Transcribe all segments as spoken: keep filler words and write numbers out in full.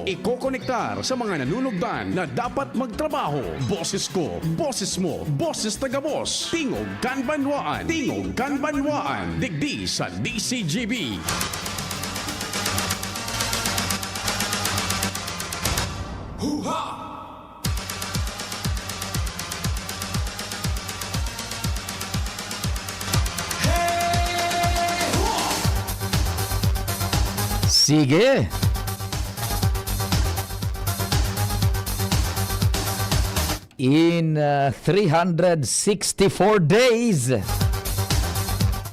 Ikokonektar sa mga nanunugdan na dapat magtrabaho. Boses ko, boses mo, boses na gabos. Tingog kan Banwaan. Tingog kan Banwaan. Digdi sa D C G B. Huha! Sige. In, uh, three hundred sixty-four days,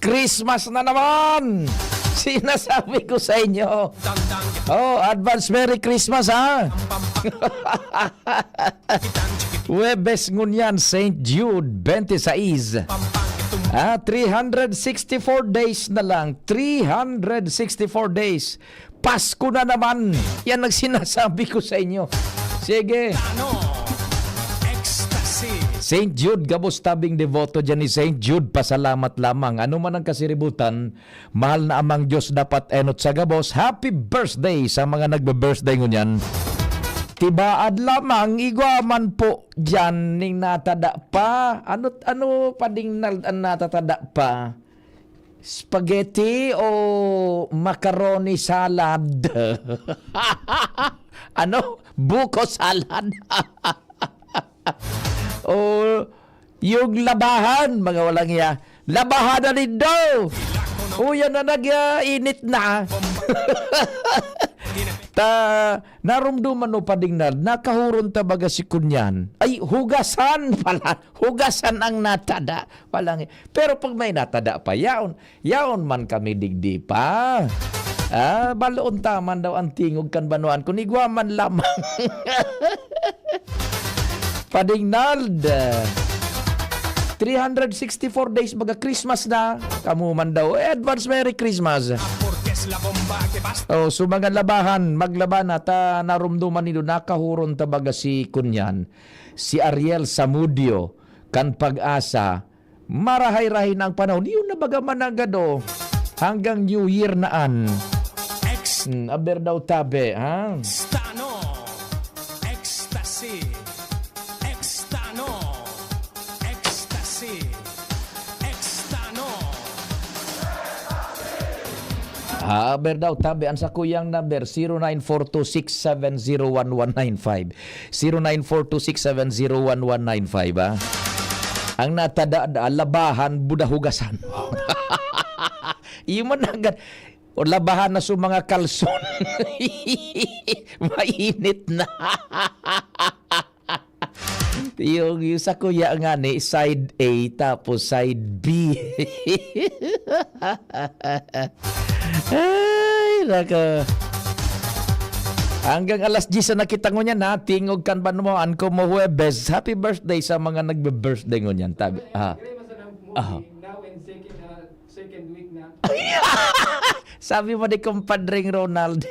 Christmas na naman! Sinasabi ko sa inyo. Oh, advance Merry Christmas, ha? Huwebes ngunyan, Saint Jude, twenty-six. Ah, three hundred sixty-four days na lang. Three hundred sixty-four days. Pasko na naman. Yan ang sinasabi ko sa inyo. Sige. Saint Jude, gabos tabing deboto dyan ni Saint Jude. Pasalamat lamang. Ano man ang kasiributan, mahal na Amang Diyos, dapat enot sa gabos. Happy birthday sa mga nagbe-birthday ngunyan. Tibaad lamang, igwa man po dyan ning natada pa. Ano, ano pa ding nal-, ang natatada pa? Spaghetti o macaroni salad? Ano? Buko salad? O yung labahan, mga walang iya. Labahan na nindo! Uyan na nag-init na. Ta, narumduman mo pa ding na, nakahuron ta baga si kunyan. Ay, hugasan pala. Hugasan ang natada. Walang, pero pag may natada pa, yaon, yaon man kami digdi pa. Ah, baloon ta man daw ang tingog kan banwaan. Kung igwa man lamang. Pading Nald, three hundred sixty-four days baga Christmas na. Kamo man daw, eh, advance Merry Christmas. Oh, so mga labahan, maglaba na ta, narumduman nindo, nakahuron ta baga si kunyan, si Ariel Samudio, kan Pag-asa, marahay-rahay na ang panahon. Yun na baga managad, oh. Hanggang New Year na an. Ex- Hmm, aber daw tabi, ha? Extano. Ecstasy. Extano. Ecstasy. Extano. Ah, aber daw tabi, ang sakuyang number, zero nine four two six seven zero one one nine five. Zero nine four two six seven zero one one nine five, ah. Ang natada, labahan, buda hugasan. Iyo man agad. O labahan na sa mga kalson. Mainit na. Yung, yung sa kuya nga ni, side A, tapos side B. Ay, nako. Hanggang alas diyes na kita ngunyan, ha? Tingog kan banwaan ko mo Huwebes. Happy birthday sa mga nagbe-birthday ngunyan. Tabi, ah. Aha. Now and second, ah, second week na. Sabi mo ni Kumpadring Ronald.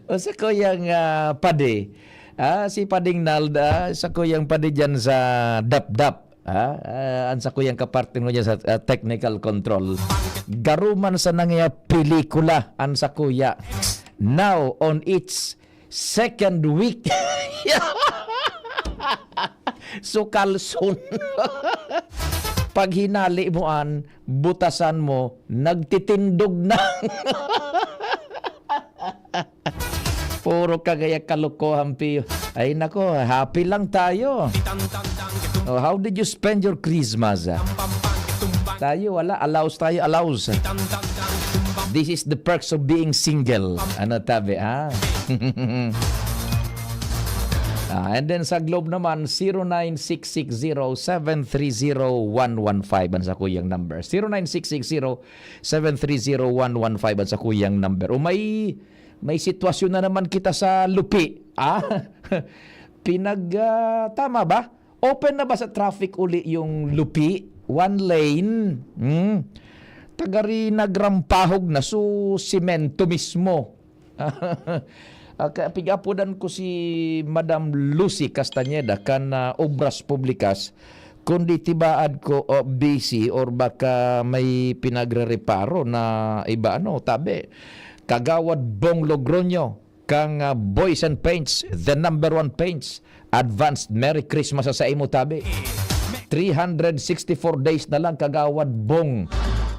O sa kuyang, ah, padi. Ah, si Pading Nald, ah, sa kuyang padi dyan sa Dapdap. Ah, ah, ang sa kuyang kaparte mo dyan sa, ah, technical control. Garuman sa nangya pelikula ang sa kuya. Now, on its second week. So, kalson. Pag hinali mo an, butasan mo, nagtitindog na. Puro kagaya kalokohan, Pio. Ay, nako, happy lang tayo. Oh, how did you spend your Christmas? Tayo, wala. Allows tayo, allows. This is the perks of being single. Ano tabi, ha? Ah, and then sa Globe naman, zero nine six six zero seven three zero one one five ang sa kuyang number. Zero nine six six zero seven three zero one one five ang sa kuyang number. O may, may sitwasyon na naman kita sa Lupi. Ah? Pinag, ah, tama ba? Open na ba sa traffic uli yung Lupi? One lane? Hmm. Tagari nagrampahog na, so, simento mismo. Ah, ka-, pig-apodan ko si Madam Lucy Castañeda kan, ah, Obras Publikas, kundi tibaad ko, oh, busy or baka may pinagre-reparo na iba, ano, tabi. Kagawad Bong Logroño, kang, ah, Boys and Paints, the number one paints. Advanced Merry Christmas sa saimo, tabi. Three hundred sixty-four days na lang, Kagawad Bong.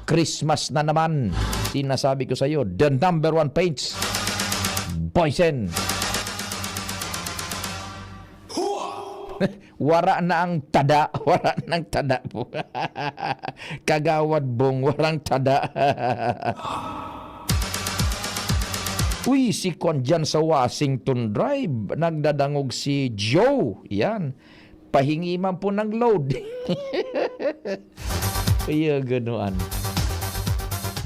Christmas na naman. Sinasabi ko sa'yo, the number one paints. Boysen. Wara na ang tada. Wara nang tada po. Kagawad Bong, warang tada. Uy, si Kwan dyan sa Washington Drive. Nagdadangog si Joe. Yan. Pahingi man po ng load. Iya, ganoan.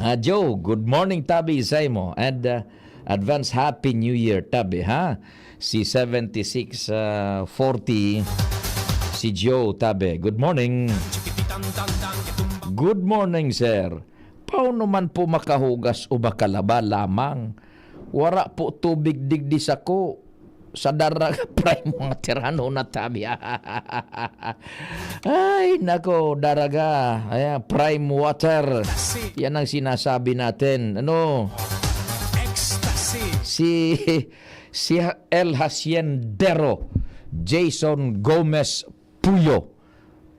Ah, Joe, good morning, tabi, saimo. And, uh, advance Happy New Year, tabi, ha? Si seventy-six, uh, forty, si Joe, tabi. Good morning. Good morning, sir. Paano man po makahugas o makalaba lamang? Wara po tubig digdi sako. Sa Daraga Prime Water, ano na tabi? Ay, nako, Daraga. Ayan, Prime Water. Yan ang sinasabi natin. Ano? Ecstasy. Si, si El Haciendero, Jason Gomez Puyo,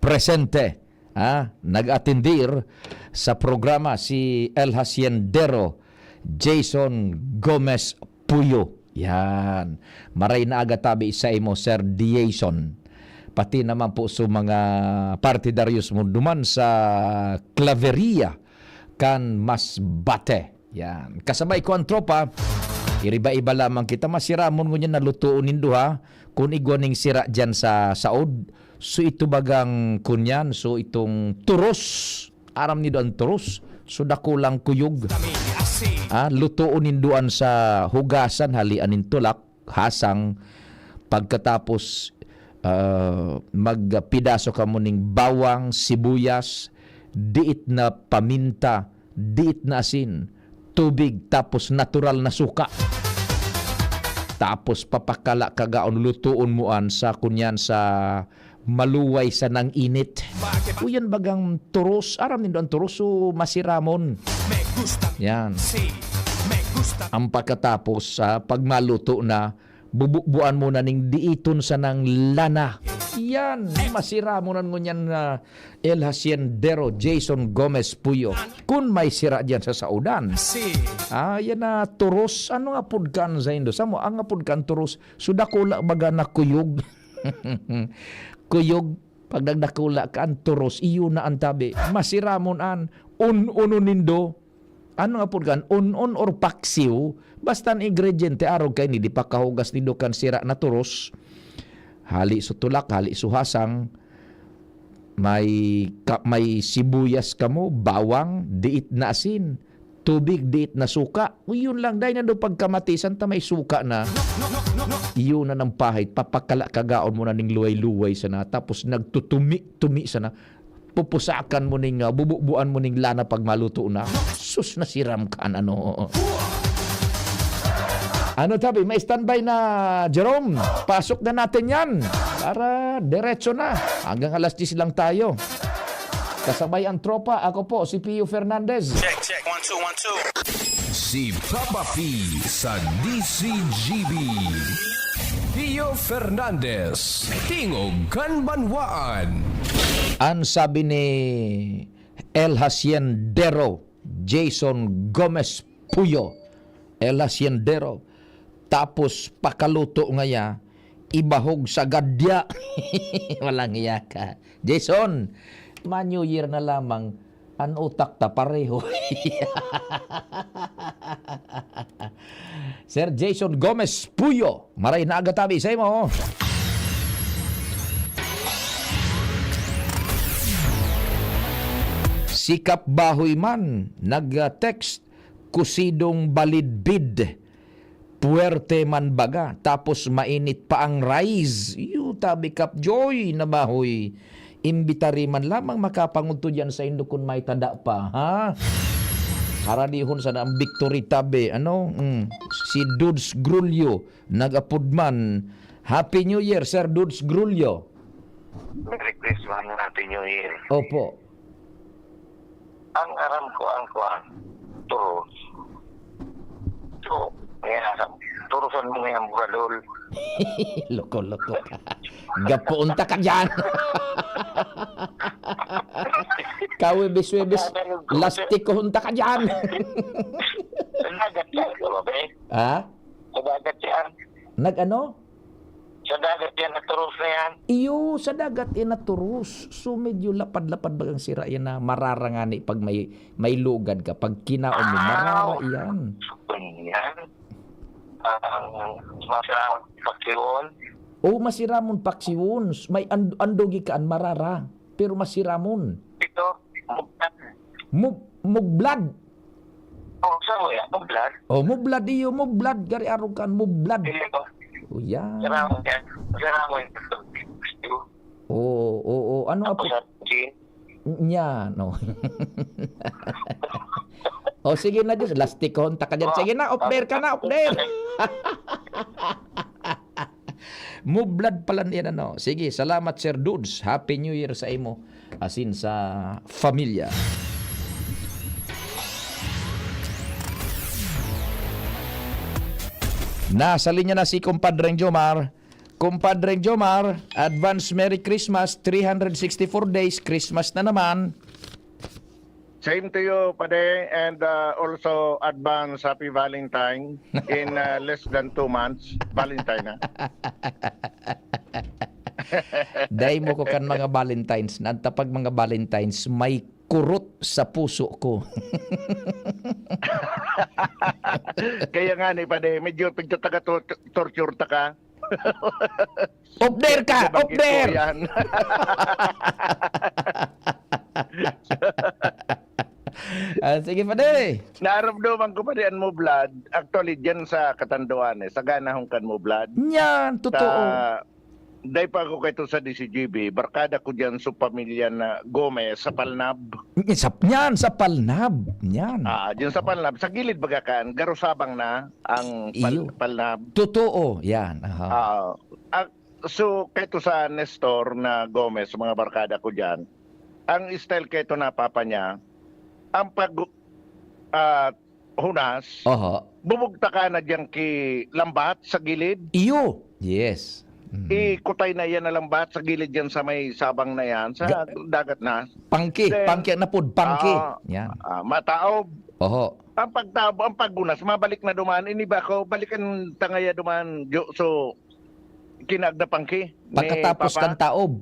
presente. Ah, nag-atendir sa programa si El Haciendero, Jason Gomez Puyo. Yan. Maray na aga tabi saimo, Sir Diason. Pati naman po sa mga partidaryos mo duman sa Claveria kan Masbate. Yan. Kasabay ko ang tropa, iriba-iba lamang kita. Masiramon ngunyan na lutoon nindo, ha? Kun igwa ning sira dyan sa saod, so ito bagang kunyan, so itong turos. Aram nindo ang turos? So dakulang kuyog. Ah, lutoon nindo an sa hugasan, halian nin tulak, hasang. Pagkatapos, ah, magpidaso kamo ning bawang, sibuyas, diit na paminta, diit na asin, tubig, tapos natural na suka. Tapos papakala kagaon, lutoon mo an sa kunyan sa maluway sanang init. Uyan bagang turos, aram nindo ang turos, so masiramon. Yan. Ang pagkatapos, ah, pag maluto na, bububuan mo na ning diiton sanang lana. Yan, masiramonan ngunyan na El Haciendero, Jason Gomez Puyo. Kun may sira diyan sa saudan. Ah, yan na turos. Ano nga pud kan sa Indo? Samo, ang nga pud kan turos. So, dakula baga na kuyog. Kuyog, pag nagdakula ka, ang turos, iyo na ang tabi. Masiramon an, un-uno nindo. Ano nga pud kan? Un-on or paksiw? Basta ang ingrediente, arog kaini, di pakahugas nindo kan sira na turos. Hali so tulak, hali so hasang. May ka-, may sibuyas kamo, bawang, diit na asin, tubig, diit na suka. Uy, yun lang, dai na daw pagkamatisan ta may suka na. Iyo na nang pahit, papakala kagaon mo na ning luway-luway sana, tapos nagtutumi-tumi sana. Pupusakan mo ning, ah, bububuan mo ning lana pag maluto na. Sus, nasiram ka, ano. Ano tabi, may standby na, Jerome? Pasok na natin yan. Para diretso na. Hanggang alas diyes lang tayo. Kasabay ang tropa, ako po, si Pio Fernandez. Check, check. One, two, one, two. Si Papa P sa D C G B. Pio Fernandez, Tingog kan Banwaan. An sabi ni El Haciendero, Jason Gomez Puyo, El Haciendero, tapos pakaluto ngaya, ibahog sa gadya. Walang iya ka. Jason, ma-New Year na lamang, an utak ta pareho. Sir Jason Gomez Puyo, maray na aga tabi sa imo. Sikap bahoy man, nag-text, kusidong balidbid. Puwerte man baga, tapos mainit pa ang rice. Yu, tabi Kap Joy na bahoy. Imbitari man lamang makapangudto diyan sa indo kun may tada pa, ha? Haradihon sana ang victory tabi, ano? Mm. Si Dudes Grulyo, nag-apod man. Happy New Year, Sir Dudes Grulyo. Merry Christmas and Happy New Year. Opo. Ang aram ko, ang kuwan, turos. So, ayan, turusan mo ngayon, buradol. Loko-loko ka. Gapoon ta ka dyan. Kawibis-wibis, lastikohon ta ka dyan. Sa dagat yan, di ba, be? Ha? Sa dagat yan. Nag-ano? Sa dagat yan, naturos na yan. Iyo, sa dagat yan, naturos. So, medyo lapad-lapad bagang sira yan na marara nga ni pag may, may lugad ka. Pag kinaon mo, marara yan. Ganyan. Ang masarap paksiwon. O, masiramon paksiwon. May and-, andogi kaan marara. Pero masiramon. Ito, mugtan. Mug-, mublad. Oh, sa mo yan, mublad. Oh, mublad iyo, mublad. Gari arog kaan, mublad. Hindi ko. O, yan. Sarang mo yan. Sarang mo yan. Oo, oo, oo. Ano Ako apo? Sa gym. Nya, no. O, sige na, Diyos. Lastikohon ta ka dyan. Oh, Sige na, off there ka na, off there. Mublad pala niyan, ano. Sige, salamat, Sir Dudes. Happy New Year sa imo. Asin sa familia. Nasa linya na si Kumpadreng Jomar. Kumpadreng Jomar, advance Merry Christmas, three hundred sixty-four days, Christmas na naman. Same to you, Pade, and, uh, also advance Happy Valentine in, uh, less than two months. Valentine na. Dai mo ko kan mga Valentines. Nanta pag mga Valentines, may kurot sa puso ko. Kaya nga ni, Pade, medyo pigtataga-tor-, torture ta ka. Off there ka! Off there! Yan. Ah, sige, Pade. Naramdaman ko, Pade, an mublad. Actually, dyan sa Catanduanes, sa ganahon kan mublad. Yan, totoo. Sa, dai pa ako kaito sa D C G B, barkada ko dyan sa pamilya na Gomez, sa Palnab. Sa, yan, sa Palnab. Yan. Ah, dyan sa Palnab. Sa gilid, bagakan, garusabang na ang Pal-, Iyo. Palnab. Totoo, yan. Aha. Ah, ah, so, kaito sa Nestor na Gomez, mga barkada ko dyan, ang style kaito na papa niya, ang pag, ah, hunas, Oho. Bubugta ka na diyang ki lambat sa gilid. Iyo. Yes. Mm. Ikutay na yan na lambat sa gilid yan sa may sabang na yan, sa Ga-, dagat na. Pangki, Then, pangki na pud, pangki. Ah, Yan. Ah, mataob. Oho. Ang pagtaob, ang paghunas, mabalik na duman. Ini ba ko, balikan tangaya duman, jo-, so, kinagda pangki ni Pagkatapos Papa. Kan taob.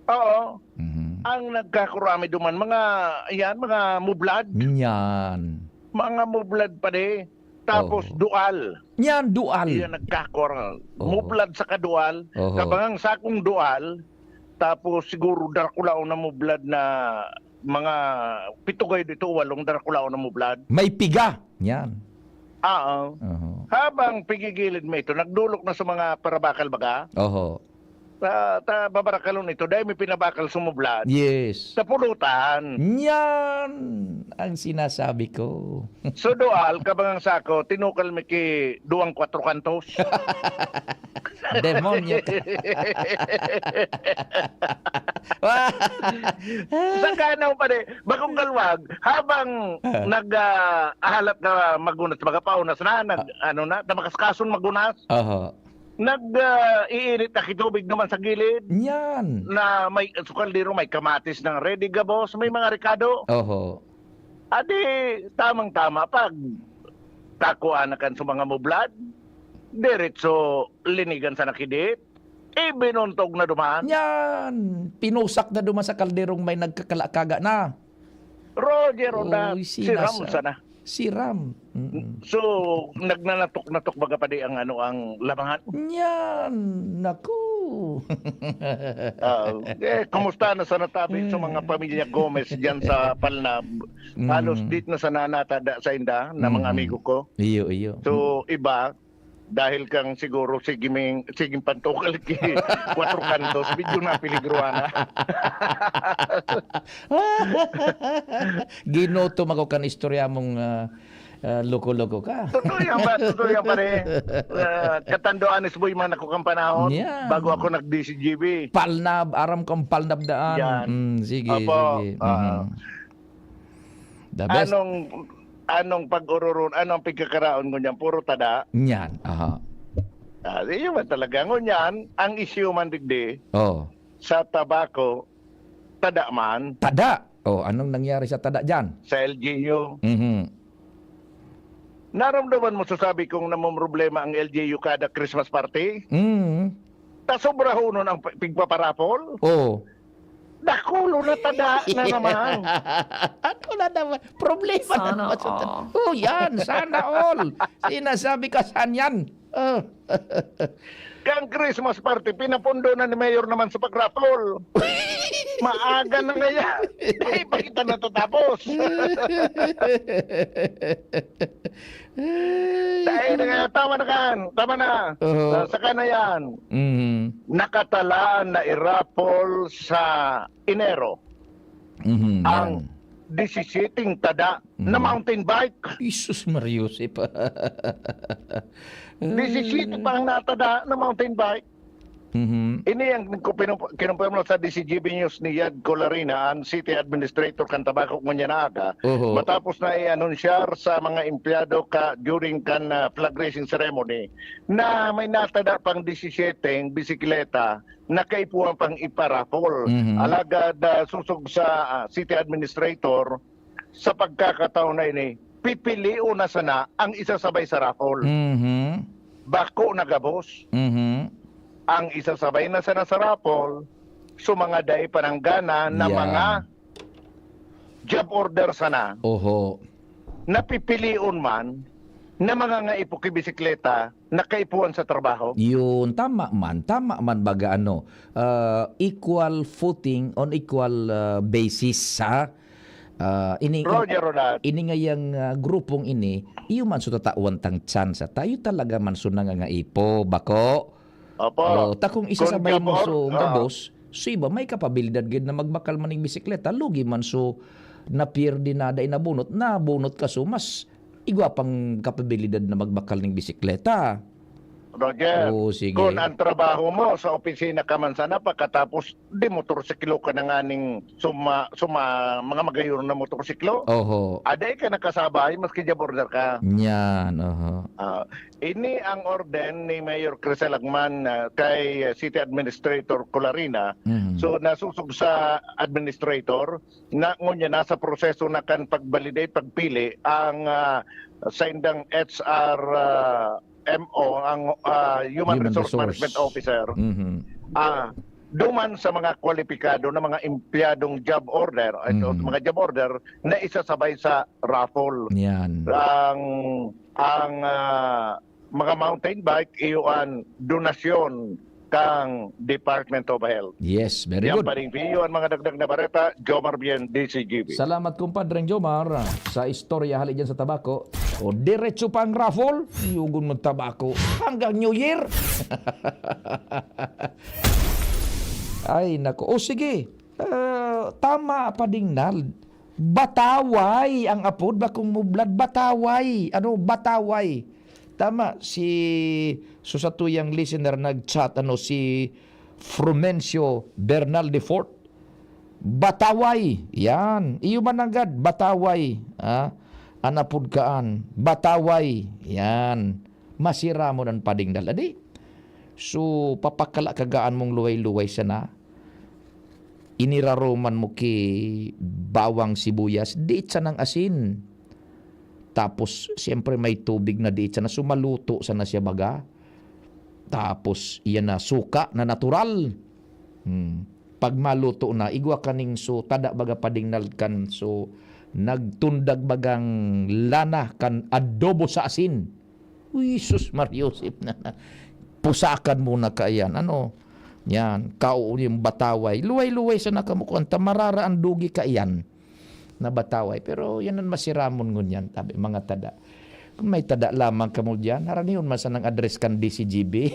Oo. Mhm. Ang nagkakurami duman, mga, yan, mga mublad. Yan. Mga mublad pa di. Tapos Oho. Dual. Yan, dual. Yan, nagkakor-, Oho. Mublad sa kadual. Oho. Kabangang sakong dual. Tapos siguro darakulaon na mublad na mga pito kayo dito, walong darakulaon na mublad. May piga. Yan. Oo. Oho. Habang pigigilid mo ito, nagdulok na sa mga parabakal baga. Oho. Ta, ta, babarakalon ito, dahil may pinabakal sumublad. Yes. Sa pulutan. Yan ang sinasabi ko. So, dual, kabangang sako, tinukal mi ki duwang kwatro kantos. Demonyo ka. Sa kanaw pa di, bakong kalwag, habang Ah. nag, ah, ahalat na magunas, magapaunas na, nag, Ah. ano na, tamakaskason magunas. Oho. Nag, ah, iinit na kitubig naman sa gilid. Yan. Na may, sa kaldero, may kamatis ng ready gabos, may mga rekado. Oho. Adi, tamang-tama, pag takuan na kan sa mga mublad, diretso linigan sa nakidit, ibinuntog na duman. Yan. Pinusak na duman sa kalderong may nagkakalakaga na. Roger, Roda, Uy, siram sinasa-, sana. Siram. Mm-mm. So, nagnanatok-natok baga pa di ang, ano, ang lamangan? Yan. Naku. Ah, eh, kumusta na sana tabi sa mga Mm. pamilya Gomez dyan sa Palnab? Halos Mm. dit na sana natada sa inda na mga Mm. amigo ko. Iyo, iyo. So, iba, dahil kang siguro sigiming, siging pantukal ki Cuatro Cantos, medyo napeligruhan na. Ginutom ako kan istorya mong, ah, ah, loko-loko ka. Totoo yan ba? Totoo yan, pare. Ah, katanduan is boy man ako kang panahon, Yan. bago ako nag-D C G B. Palnab, aram ko ang Palnab daan. Yan. Mm, sige, Opo, sige. ah, Mhm. The best. Anong Anong pag-ororon, anong pagkakaraon ngunyan? Puro tada. Nyan, aha. Ah, iyo man talaga. Ngunyan, ang issue man digdi Oh. sa tabako, tada man. Tada? Oh, anong nangyari sa tada dyan? Sa L G U. Mhm. Naramdaman mo, sasabi kong namomroblema ang L G U kada Christmas party? Mm. Ta sobrahonon ang pi-, pigpaparapol? Oh. Dakulo na tada na naman. Ano na naman? Problema na Sana naman sa ta-, all. Oh, yan. Sana all. Sinasabi ka, saan yan? Oh. Kang Christmas party, pinapundo na ni Mayor naman sa pagrapol. Maaga na ngayon. Dahil pa kita natatapos. Ay, Dahil na ngayon, tama na kan. Tama na. Oo. Sa, saka na yan. Mhm. Nakatalaan na irapol sa Enero Mhm, ang yan. disisyeteng tada na Mhm. mountain bike. Jesus Maria Josep. Disisyete pa ang natada na mountain bike. Mhm. Ini ang ku-, pinu-, kinumpirma sa D C G B News ni Yad Colarina, ang city administrator kan Tabaco, ngunyan na aga, Oho. matapos na i-anunsyar sa mga empleyado ka during kan, ah, flag raising ceremony na may natada pang disisyete bisikleta na kaipuhan pang iparapol. Mhm. Alagad, ah, sosog sa, ah, city administrator, sa pagkakataon na ini, pipilion na sana ang isasabay sa raffle. Mhm. Bako na gabos. Mhm. Ang isasabay na sana sa raffle, so mga dai pananggana na Yan. mga job order sana. Oho. Napipilion man na mga ngaipo ki bisikleta na kaipuhan sa trabaho. Yun, tama man, tama man baga ano, ah, equal footing on equal, ah, basis, ha? Ah, ini Roger Ronald. Ini ngayang, ah, grupong ini, iyo man so tatawan tang tsansa. Tayo talaga man so nangangaipo, bako. Opo. Oh, ta kung Kung isasabay mo gabor, so oo. gabos, so iba may kapabilidad gid na magbakal man ning bisikleta, lugi man so napirdi na dai nabunot, nabunot ka so mas igwa pang kapabilidad na magbakal ning bisikleta. Roger, Oo, sige. kung ang trabaho mo sa opisina ka man sana, pagkatapos di motorsiklo ka na nganing suma-, suma-, mga magayon na motorsiklo, Oho. aday ka nakasabay, maski job order ka. Yan, oho. Ah, ini ang orden ni Mayor Crisel Agman, ah, kay City Administrator Colarina. Mhm. So, nasusog sa administrator, na ngunyan nasa proseso na kan pag-validate, pagpili ang, ah, saindang H R, ah, M O, ang, ah, Human Human Resource Resource. Management Officer. Mhm. Ah, duman sa mga kwalipikado na mga empleyadong job order, ay, Mhm. mga job order na isasabay sa raffle. Yan. Ang, ang, ah, mga mountain bike, iyo an donasyon kang Department of Health. Yes, very Yan good. pa rin, iyo ang mga dagdag na bareta, Jomar Bien, D C G B. Salamat, kumpadreng Jomar, sa istorya hali dyan sa tabako. O, diretso pa ang raffle, yugon mo tabako. Hanggang New Year! Ay, nako. O, sige. Ah, tama, Pading Nald. Bataway ang apod, bakong mublad. Bataway. Ano, Bataway. Tama, si, so sa tuyang listener nag-chat, ano, si Frumencio Bernal de Fort. Bataway. Yan. Iyo man nanggad, Bataway. Ah, an apod kaan. Bataway. Yan. Masiramon an Pading Nald. Adi, so, papakala ka gaan mong luway-luway sana. Iniraroman mo ki bawang sibuyas, diit sanang asin. Tapos, siyempre, may tubig na diit sana. So, maluto sana siya baga. Tapos, iyan na, suka na natural. Hmm. Pag maluto na, igwa kaning so, tada baga Pading Nald kan so, nagtundag bagang lana kan adobo sa asin. Uy, sus, Maria Josep na, na. Pusakan muna ka yan. Ano? Yan, kao yung bataway. Luway-luway sa nakamukuan. Ta marara ang dugi ka yan. Na bataway. Pero yan ang masiramon ngunyan, tabi, mga tada. Kung may tada lamang kamo diyan, haranion man sanang address kan D C G B.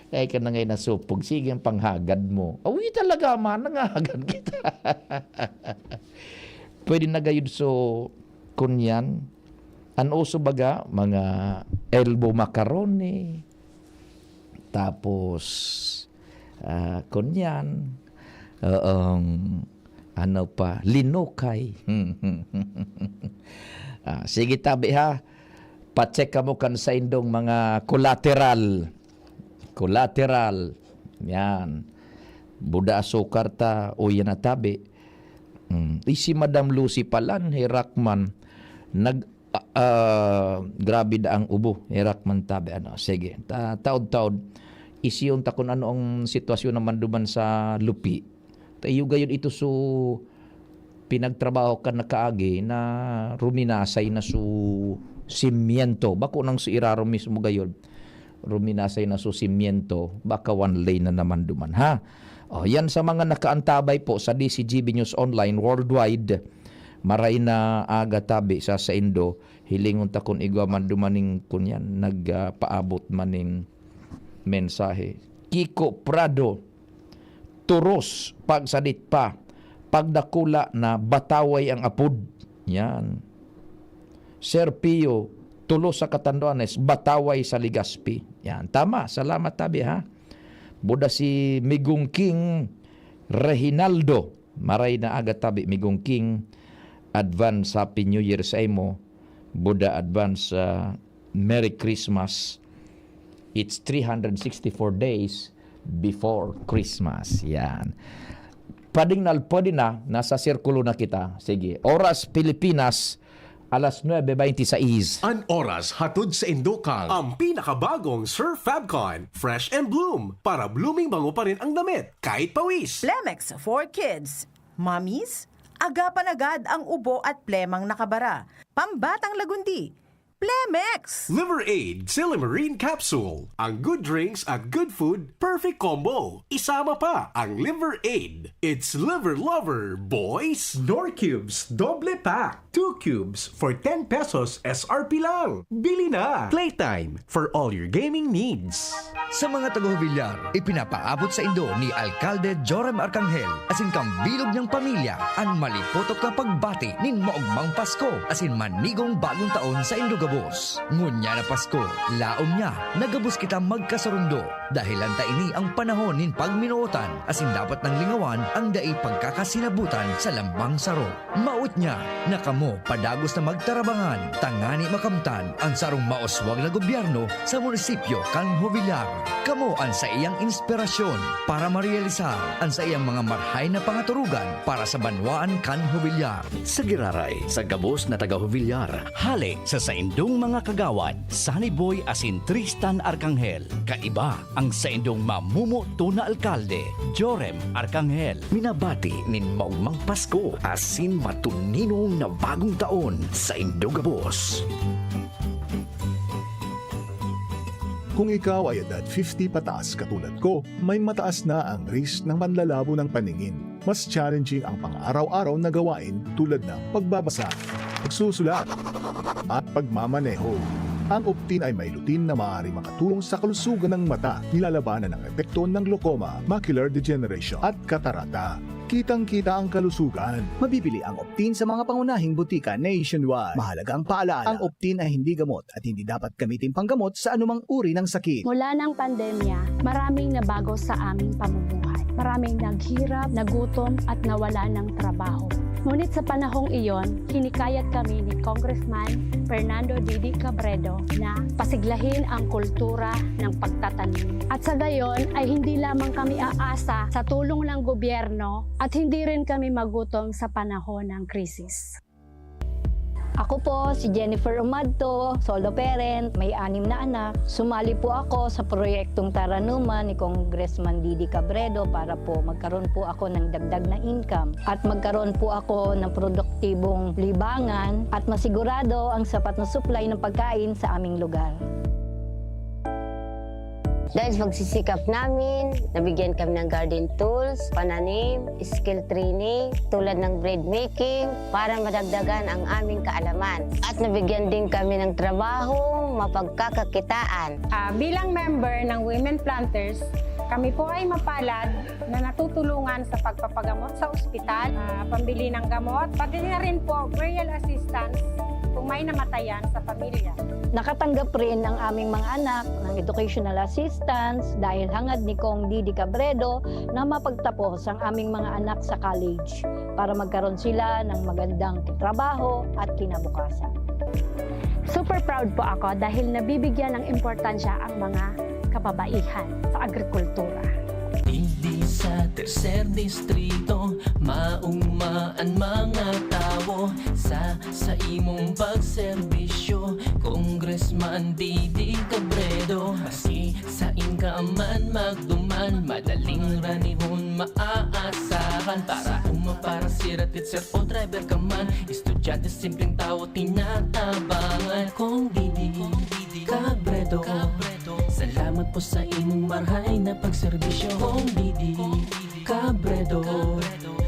Ay, ka na ngay nasupog. Sige ang panghagad mo. Awi talaga, man. Nangahagad kita. Pwede na gayud so, kunyan. An uso baga, mga elbow macaroni. Tapos, ah, kunyan. Oong, Ano pa? Linukay. Ah, sige, tabi ha. Pa-check kamo kan saindong mga collateral. Collateral. Yan. Buda asukar ta, o yan na tabi. Mm. Eh, si Madam Lucy Palan, Herakman, nag, ah, ah, grabe da ang ubo, Herakman tabi. Ano, sige. Ta-, taod-taod, isiyon ta kung ano ang sitwasyon naman duman sa Lupi. Ta iyo gayon ito su pinagtrabaho kan nakaagi na ruminasay na su simiento. Bako nang su irarom mismo gayon, ruminasay na su simiento, baka one lane na naman duman, ha? O, yan sa mga nakaantabay po sa D C G B News Online Worldwide. Maray na aga tabi sa saindo, hilingon ta kun igwa man duman ning kunyan, nagpaabot man ning mensahe. Kiko Prado, Turos, pagsadit pa, pagdakula na Bataway ang apod. Yan. Sir Pio, Tulos sa Catanduanes, Bataway sa Legazpi. Yan. Tama. Salamat tabi, ha? Buda si Migong King Reginaldo. Maray na aga tabi, Migong King. Advance Happy New Year sa imo. Buda advance, ah, Merry Christmas. It's three hundred sixty-four days before Christmas. Yan. Pwedeng na, pwede na, nasa sirkulo na kita. Sige. Oras Pilipinas, alas nuebe beinti sais. An oras hatod sa Indokang. Ang pinakabagong Surf Fabcon, Fresh and Bloom. Para blooming bango pa rin ang damit, kahit pawis. Plemex for Kids. Mommies, agapan agad ang ubo at plemang nakabara. Pambatang lagundi. Plemex! Liver Aid, Silymarin Capsule. Ang good drinks at good food, perfect combo. Isama pa ang Liver Aid. It's Liver Lover, boys! Knorr Cubes, doble pack. Two cubes for ten pesos S R P lang. Bili na! Playtime for all your gaming needs. Sa mga taga-Jovellar, ipinapaabot saindo ni Alkalde Joram Arcangel asin kan bilog niyang pamilya an malipotok na pagbati nin maogmang Pasko asin manigong bagong taon saindo gabos. Ngunyan na Pasko, laom niya na gabos kita magkasurundo, dahelan ta ini an panahon nin pagminootan asin dapat nang lingawan an dai pagkakasinabutan sa lambang saro. Maot niya na kamo padagos na magtarabangan tangani makamtan an sarong mauswag na gobyerno sa munisipyo kan Jovellar. Kamo an saiyang inspirasyon para marealisar an saiyang mga marhay na pangaturugan para sa banwaan kan Jovellar. Sa giraray sa gabos na taga-Jovellar, hale sa saindong mga kagawad, Sunny Boy asin Tristan Arcangel, kaiba ang saindong mamumoto na alkalde, Joram Arcangel. Minabati nin maogmang Pasko asin matuninong na bagong taon saindo gabos. Kung ikaw ay edad fifty pataas katulad ko, may mataas na ang risk ng panlalabo ng paningin. Mas challenging ang pang-araw-araw na gawain tulad ng pagbabasa, pagsusulat, at pagmamaneho. Ang Optin ay may lutein na maaaring makatulong sa kalusugan ng mata, nilalabanan ang epekto ng glaucoma, macular degeneration, at katarata. Kitang-kita ang kalusugan. Mabibili ang Optin sa mga pangunahing butika nationwide. Mahalagang paalaala, ang Optin ay hindi gamot at hindi dapat gamitin panggamot sa anumang uri ng sakit. Mula ng pandemya, maraming nabago sa aming pamumuhay. Maraming naghirap, nagutom, at nawalan ng trabaho. Ngunit sa panahong iyon, hinikayat kami ni Congressman Fernando Didi Cabredo na pasiglahin ang kultura ng pagtatanim. At sa gayon ay hindi lamang kami aasa sa tulong ng gobyerno at hindi rin kami magutom sa panahon ng krisis. Ako po si Jennifer Umadto, solo parent, may anim na anak. Sumali po ako sa proyektong Taranuman ni Congressman Didi Cabredo para po magkaroon po ako ng dagdag na income at magkaroon po ako ng produktibong libangan at masigurado ang sapat na supply ng pagkain sa aming lugar. Dahil sa pagsisikap namin, nabigyan kami ng garden tools, pananim, skill training, tulad ng bread making, para madagdagan ang aming kaalaman. At nabigyan din kami ng trabaho, mapagkakakitaan. Ah, bilang member ng Women Planters, kami po ay mapalad na natutulungan sa pagpapagamot sa ospital, ah, pambili ng gamot, pati na rin po burial assistance. Kung may namatayan sa pamilya. Nakatanggap rin ang aming mga anak ng educational assistance dahil hangad ni Cong Didi Cabredo na mapagtapos ang aming mga anak sa college para magkaroon sila ng magandang trabaho at kinabukasan. Super proud po ako dahil nabibigyan ng importansya ang mga kababaihan sa agrikultura. Digdi sa tercer distrito, maugma an mga tawo sa, sa imong pagserbisyo, Congressman Didi Cabredo. Maski sain ka man magduman, madaling ranihon maaasahan. Para uma, para sira, teacher o driver ka man, estudyante, simpleng tawo, tinatabangan. Cong Didi Cabredo, salamat po sa imong marhay na pagserbisyo. Cong Didi Cabredo,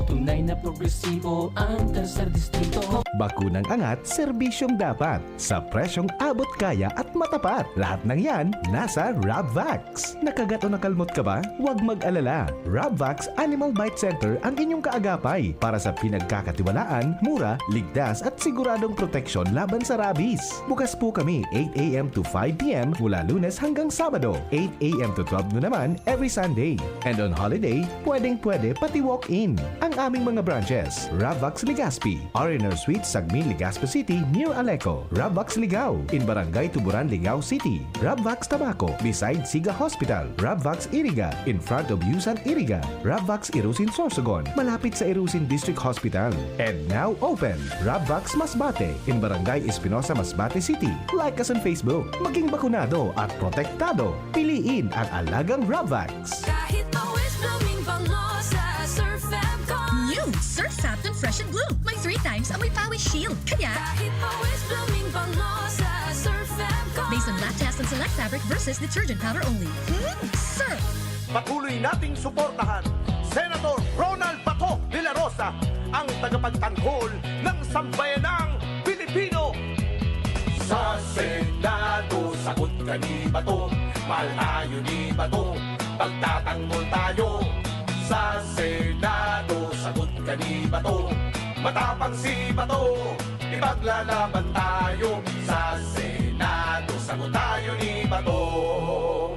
tunay na progresibo ang tercer distrito. Bakunang angat, serbisyong dapat, sa presyong abot kaya at matapat. Lahat ng yan, nasa Rabvax. Nakagat o nakalmot ka ba? Huwag mag-alala. Rabvax Animal Bite Center ang inyong kaagapay para sa pinagkakatiwalaan, mura, ligtas at siguradong proteksyon laban sa rabies. Bukas po kami eight a m to five p m mula Lunes hanggang Sabado, eight a m to twelve noon naman every Sunday. And on holiday, pwedeng-pwede pati walk-in. Ang aming mga branches, Rabvax Legazpi, R and R Suite, Sagmin, Legazpi City, near Aleco, Rabvax Ligao, in Barangay Tuburan, Ligao City, Rabvax Tabaco, beside Siga Hospital, Rabvax Iriga, in front of Yusan Iriga, Rabvax Irusin, Sorsogon, malapit sa Irusin District Hospital. And now open, Rabvax Masbate, in Barangay Espinosa, Masbate City. Like us on Facebook. Maging bakunado at protektado. Piliin ang alagang Rabvax. Kahit pawis, blooming bango sa Surf Fab Con. New Surf Fab Con Fresh and Bloom. May three times amoy pawis shield. Kaya, Kahit pawis, blooming bango sa Surf Fab Con. Based on lab test and select fabric versus detergent powder only. Hmm? Surf! Patuloy nating suportahan Senator Ronald Bato de la Rosa, ang tagapagtanggol ng sambayanang Pilipino. Sa Senado, sagot ka ni Bato, mahal tayo ni Bato, pagtatanggol tayo. Sa Senado, sagot ka ni Bato, matapang si Bato, ipaglalaban tayo. Sa Senado, sagot tayo ni Bato.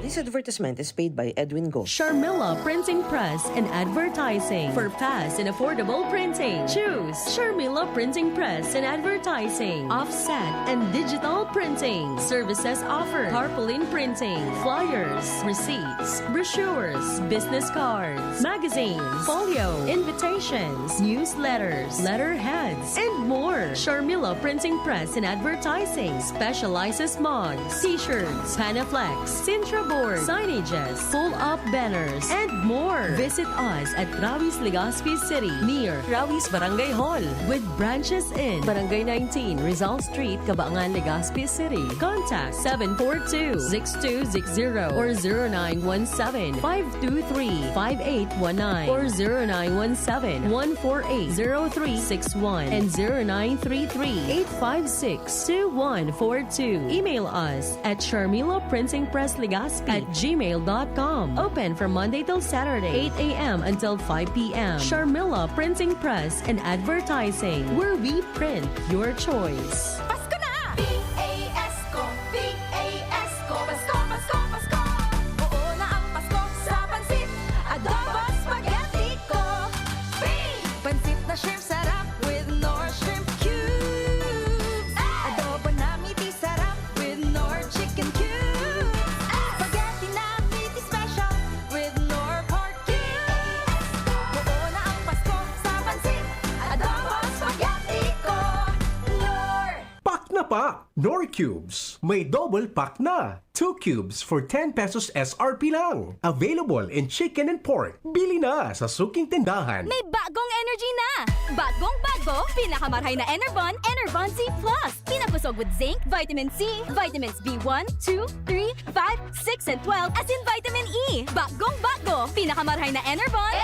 This advertisement is paid by Edwin Go. Sharmila Printing Press and Advertising. For fast and affordable printing, choose Sharmila Printing Press and Advertising. Offset and digital printing. Services offered: tarpaulin printing, flyers, receipts, brochures, business cards, magazines, folio, invitations, newsletters, letterheads, and more. Sharmila Printing Press and Advertising specializes mugs, t-shirts, Panaflex, Sintra board, signages, pull-up banners, and more. Visit us at Rawi's, Legazpi City, near Rawi's Barangay Hall, with branches in Barangay nineteen, Rizal Street, Cabaangan, Legazpi City. Contact seven four two, six two six zero or zero nine one seven, five two three, five eight one nine or zero nine one seven, one four eight, zero three six one and zero nine three three, eight five six, two one four two. Email us at Sharmila Printing Press Legazpi at gmail dot com. Open from Monday till Saturday, eight a m until five p m. Sharmila Printing Press and Advertising, where we print your choice. Pasko na! P A S ko, P A S ko, Pasko, Pasko, Pasko! Oo na ang Pasko sa pansit, adobo, spaghetti ko. P! Pansit na shrimp sarap with Knorr Shrimp Cubes. Adobo na meaty sarap with Knorr Chicken Cubes. Spaghetti na meaty special with Knorr Pork Cubes. Oo na ang Pasko sa pansit, adobo, spaghetti ko. Knorr! Pak na pak! Knorr Cubes! May double pack na! Two cubes for ten pesos S R P lang. Available in chicken and pork. Bili na sa suking tindahan. May bagong energy na! Bagong bago, pinakamarhay na Enervon, Enervon Z Plus. Pinabusog with zinc, vitamin C, vitamins B one, two, three, five, six, and twelve, asin vitamin E. Bagong bago, pinakamarhay na Enervon.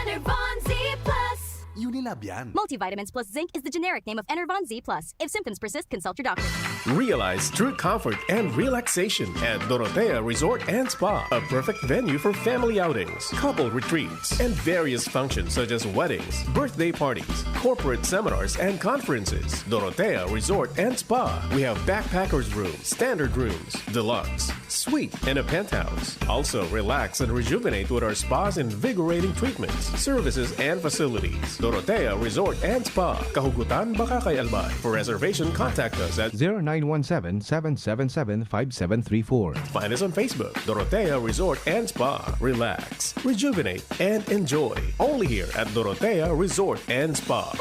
Enervon Z Plus. Unilab yan. Multivitamins plus zinc is the generic name of Enervon Z plus. If symptoms persist, consult your doctor. Realize true comfort and relaxation at Dorotea Resort and Spa, a perfect venue for family outings, couple retreats, and various functions such as weddings, birthday parties, corporate seminars, and conferences. Dorotea Resort and Spa. We have backpackers room, standard rooms, deluxe, suite, and a penthouse. Also, relax and rejuvenate with our spa's invigorating treatments, services, and facilities. Dorotea Resort and Spa, Kahugutan, Bacacay, Albay. For reservation, contact us at zero nine one seven, seven seven seven, five seven three four. Find us on Facebook, Dorotea Resort and Spa. Relax, rejuvenate, and enjoy. Only here at Dorotea Resort and Spa.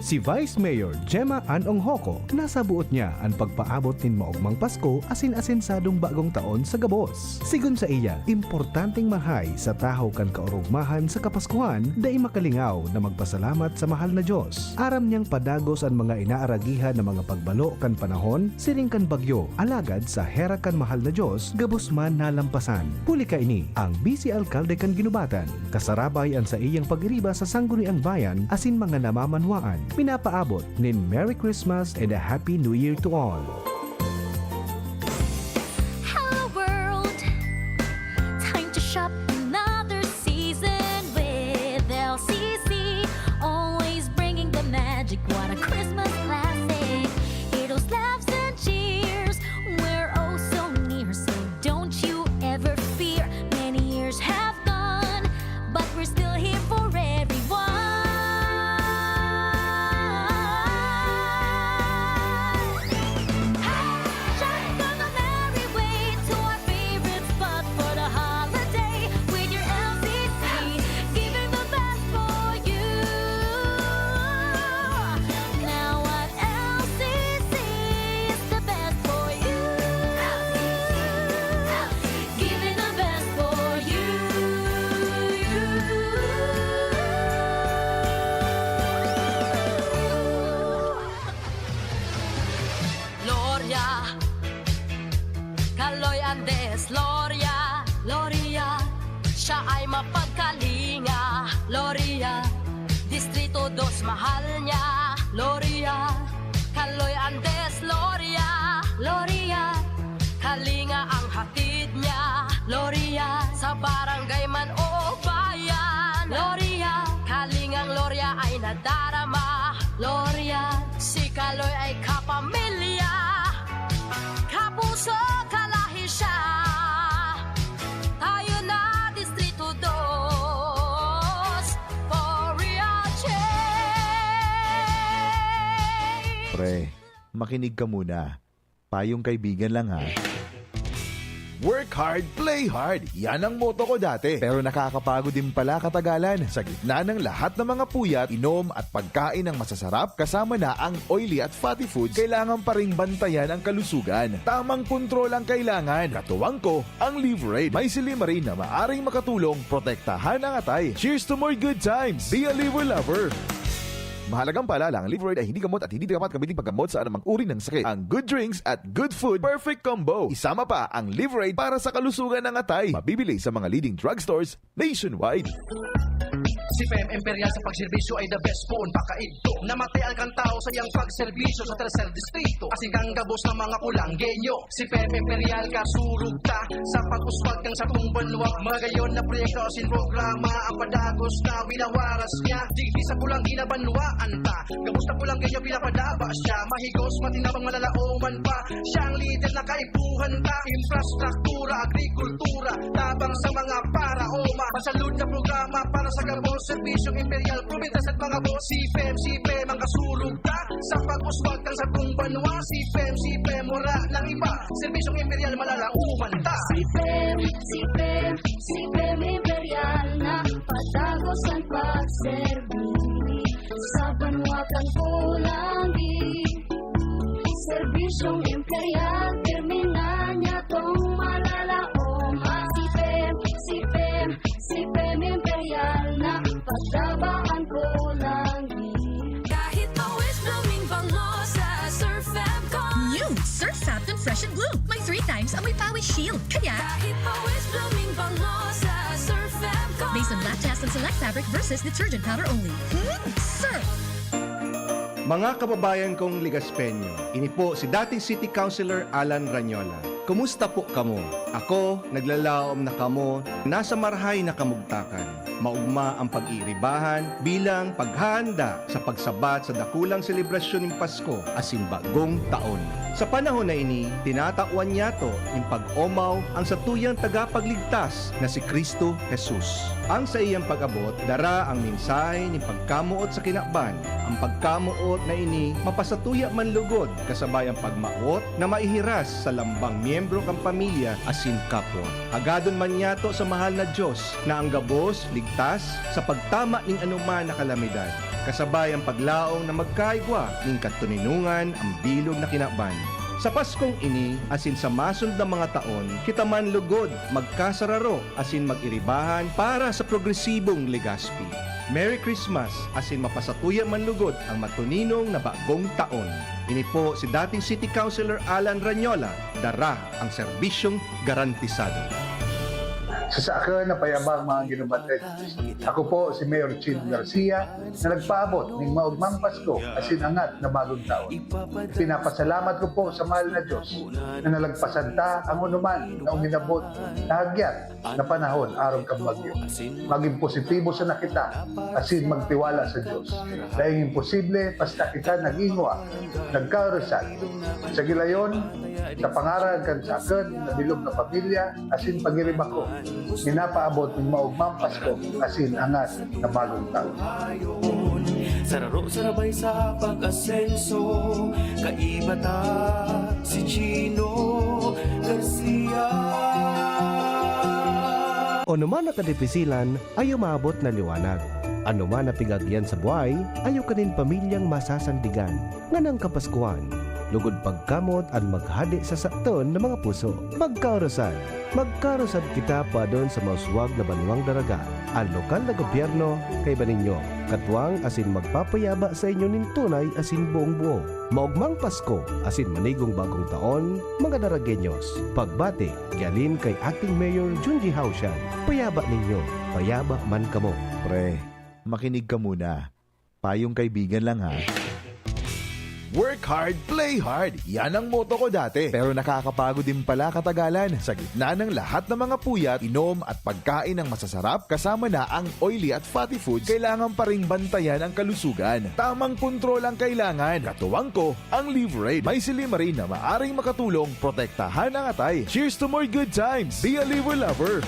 Si Vice Mayor Gemma Ann Onghoco nasaboot niya an pagpaabot nin maogmang Pasko asin asensadong bagong taon sa gabos. Sigon saiya, importanteng mahay sa tahaw kan kaorogmahan sa Kapaskuhan, dai makalingaw na magpasalamat sa mahal na Dios. Aram niyang padagos an mga inaaragihan na mga pagbalo kan panahon siring kan bagyo, alagad sa hera kan mahal na Dios, gabos man nalampasan. Huli kaini, ang Vice Alkalde kan Guinobatan, kasarabay an saiyang pag-iriba sa Sangguniang Bayan asin mga namamanwaan, minapaabot nin Merry Christmas and a Happy New Year to all. Hello world! Time to shop another season with L C C. Always bringing the magic. What a Christmas classic! Heroes, laughs, and cheers. We're oh so near, so don't you ever fear. Many years have gone, but we're still here for everyone. Hey, shop on the merry way to our favorite spot for the holiday with your L C C, giving the best for you. Now at L C C is the best for you. Giving the best for you. Gloria, Kaloy Andes, Loria, Loria. Siya ay mapagkalinga, Loria. Distrito dos mahal niya, Loria. Kaloy Andes, Loria, Loria. Kalinga ang hatid niya, Loria. Sa barangay man o bayan, Loria. Kalingang Loria ay nadarama, Loria. Si Kaloy ay kapamilya, kapuso, kalahi siya. Tayo na, Distrito dos, for real change. Pre, makinig ka muna. Payong kaibigan lang, ha. Work hard, play hard. Yan ang motto ko dati. Pero nakakapagod din pala katagalan. Sa gitna ng lahat ng mga puyat, inom at pagkain ng masasarap, kasama na ang oily at fatty foods, kailangan pa ring bantayan ang kalusugan. Tamang kontrol ang kailangan. Katuwang ko, ang Liverade. May silymarin na maaring makatulong protektahan ang atay. Cheers to more good times! Be a Liver Lover! Mahalagang paalala, ang Liverade ay hindi gamot at hindi dapat gamitin paggamot sa anumang uri ng sakit. Ang good drinks at good food, perfect combo. Isama pa ang Liverade para sa kalusugan ng atay. Mabibili sa mga leading drugstores nationwide. Si P M Imperial sa pagserbisyo ay the best poon pakaidto. Namatay alkan tao sa iyang pagserbisyo sa Tercer Distrito. Asin kan gabos ng mga Pulanggenyo. Si P M Imperial kasurog ta sa pag-uswag kan satong banwa. Magayon na proyekto asin programa ang padagos na winawaras niya. Digdi sa Pulanggi na banwaan ta. Gabos na Pulanggenyo pinapadaba siya. Mahigos, matinabang, malalaoman pa. Siya ang lider na kaipuhan ta. Infrastruktura, agrikultura, tabang sa mga paraoma. Masalud na programa para sa gabos, serbisyong imperial, probinsya sa mga boss. Si P M, si P M ang kasurog ta sa pag-uswag kan satong banwa. Si P M, si P M, wala nang iba. Serbisyong imperial, malalaoman ta. Si P M, si P M, si P M Imperial na padagos ang pagserbi sa banwa kan Pulanggi. Serbisyong imperial, terminal niya tong malalaom. Ah, si P M, si P M, si P M Imperial na pagtabaan ko lagi. Kahit pawis, blooming bango sa Surf Fab Con. New Surf Fab Con Fresh and Bloom. May three times amoy pawis shield. Kaya kahit pawis, blooming bango sa Surf Fam Gold. Based on black test and select fabric versus detergent powder only. Hmm? Surf! Mga kababayan kong Legaspeño, ini po si dating City Councilor Alan Ranyola. Kumusta po kamo? Ako, naglalaom na kamo, nasa marahay na kamugtakan. Maugma ang pag-iiribahan bilang paghahanda sa pagsabat sa dakulang selebrasyon nin Pasko asin Bagong Taon. Sa panahon na ini, tinatawan niyato nin pag-omaw ang satuyang tagapagligtas na si Cristo Jesus. Ang saiyang pag-abot dara ang mensahe nin pagkamoot sa kinaban. Ang pagkamoot na ini mapasatuya man lugod kasabay ang pagmawot na maihiras sa lambang miyembro kan pamilya asin kapwa. Hagadon man niyato sa mahal na Dios na ang gabos ligtas sa pagtama nin anoman na kalamidad, kasabay ang paglaom na magkaigwa nin katoninongan ang bilog na kinaban. Sa Paskong ini asin sa masunod na mga taon, kita man lugod magkasararo asin mag-iribahan para sa progresibong Legazpi. Merry Christmas asin mapasatuya man lugod ang matuninong na Bagong Taon. Ini po si dating City Councilor Alan Ranyola, dara ang serbisyong garantisado. Sa saakon na payabang mga ginubatid, ako po si Mayor Chin Garcia na nagpaabot ning maugmang Pasko asin angat na Bagong Taon. Pinapasalamat ko po sa mahal na Diyos na nalagpasan ta ang onuman na uminabot na hagyat na panahon arog kan bagyo. Magin positibo sana kita asin magtiwala sa Diyos. Dai nin imposible basta kita nag-ingwa, nagkaorasan. Sa gilayon, sa pangaran kan saakon na bilog na pamilya asin pagiriba ko, minapaabot nin maugmang Pasko asin angat na Bagong Taon. Sararo sarabay sa pag-asenso, kaiba ta si Chino Garcia. Anoman na kadipisilan, ayo maabot na liwanag. Anoman na pigagyan sa buhay, ayo kanin pamilyang masasandigan. Nganang Kapaskuhan, lugod pagkamot an maghade sa saton na mga puso. Magkaorasan, magkarusad kita padon sa mauswag na banwang daraga. An lokal na gobyerno kaiba ninyo, katuwang asin magpapayaba sa inyo nin tunay asin buong buo. Maogmang Pasko asin manigong Bagong Taon, mga Daragueños. Pagbati, gialin kay Acting Mayor Junji Hausian. Payaba ninyo, payaba man kamo. Pre, makinig ka muna. Payong kaibigan lang, ha. Work hard, play hard. Yan ang motto ko dati. Pero nakakapagod din pala katagalan. Sa gitna ng lahat ng mga puyat, inom at pagkain ng masasarap, kasama na ang oily at fatty foods, kailangan pa ring bantayan ang kalusugan. Tamang kontrol ang kailangan. Katuwang ko, ang Liverade. May silymarin na maaring makatulong protektahan ang atay. Cheers to more good times! Be a Liver Lover!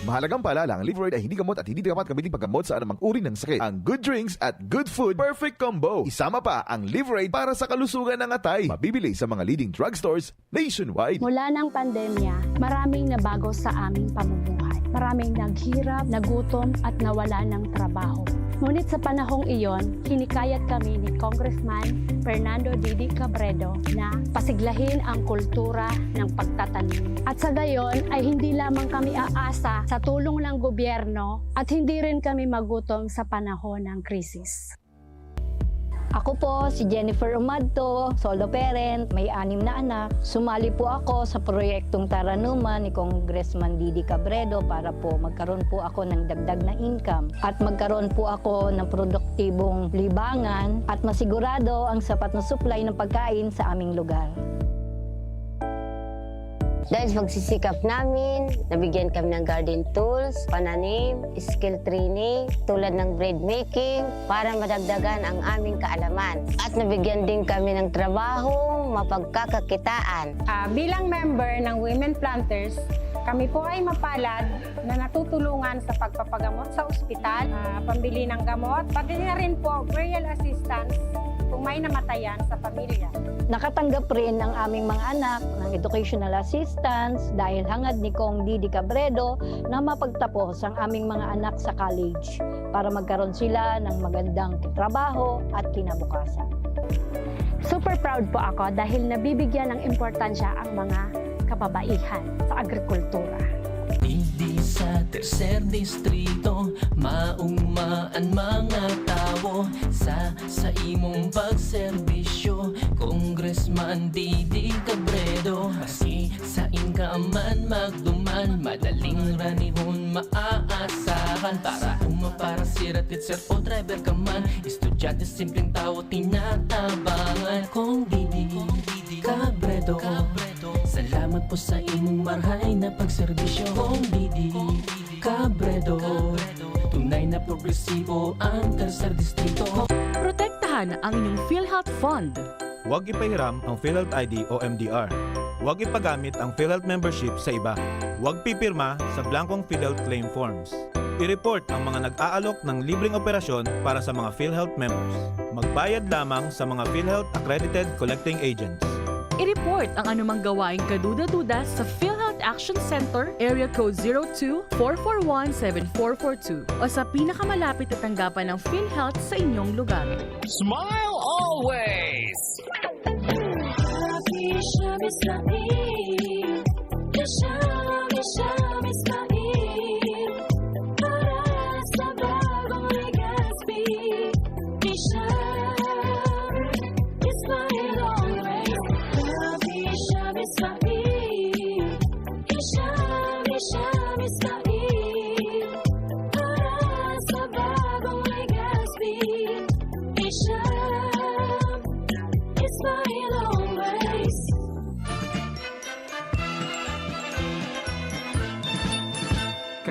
Mahalagang paalala, ang Liverade ay hindi gamot at hindi dapat gamitin paggamot sa anumang uri ng sakit. Ang good drinks at good food, perfect combo. Isama pa ang Liverade para sa kalusugan ng atay. Mabibili sa mga leading drugstores nationwide. Mula ng pandemya, maraming nabago sa aming pamumuhay. Maraming naghirap, nagutom, at nawala ng trabaho. Ngunit sa panahong iyon, hinikayat kami ni Congressman Fernando Didi Cabredo na pasiglahin ang kultura ng pagtatanim. At sa gayon ay hindi lamang kami aasa sa tulong ng gobyerno at hindi rin kami magutom sa panahon ng krisis. Ako po si Jennifer Umadto, solo parent, may anim na anak. Sumali po ako sa proyektong Taranuman ni Congressman Didi Cabredo para po magkaroon po ako ng dagdag na income at magkaroon po ako ng produktibong libangan at masigurado ang sapat na supply ng pagkain sa aming lugar. Dahil sa pagsisikap namin, nabigyan kami ng garden tools, pananim, skill training, tulad ng bread making, para madagdagan ang aming kaalaman. At nabigyan din kami ng trabaho, mapagkakakitaan. Ah, bilang member ng Women Planters, kami po ay mapalad na natutulungan sa pagpapagamot sa ospital, ah, pambili ng gamot, pati na rin po burial assistance kung may namatayan sa pamilya. Nakatanggap rin ang aming mga anak ng educational assistance dahil hangad ni Cong Didi Cabredo na mapagtapos ang aming mga anak sa college para magkaroon sila ng magandang trabaho at kinabukasan. Super proud po ako dahil nabibigyan ng importansya ang mga kababaihan sa agrikultura. Digdi sa tercer distrito, maugma an mga tawo. Sa, sa imong pagserbisyo, Congressman Didi Cabredo, maski Sain ka man magduman, madaling ranihon maaasahan. Para uma, para sirat, teacher o driver ka man, estudyante, simpleng tao, tinatabangan. Kong Didi Cabredo, salamat po sa imong marhay na pagserbisyo. Kong Didi Cabredo, tunay na progresibo ang Tercer Distrito. Protektahan ang inyong PhilHealth Fund. Huwag ipahiram ang PhilHealth I D o M D R. Huwag ipagamit ang PhilHealth membership sa iba. Huwag pipirma sa blankong PhilHealth claim forms. I-report ang mga nag-aalok ng libreng operasyon para sa mga PhilHealth members. Magbayad lamang sa mga PhilHealth accredited collecting agents. I-report ang anumang gawaing kaduda-duda sa PhilHealth Action Center, Area Code zero two, four four one, seven four four two o sa pinakamalapit na tanggapan ng PhilHealth sa inyong lugar. Smile always!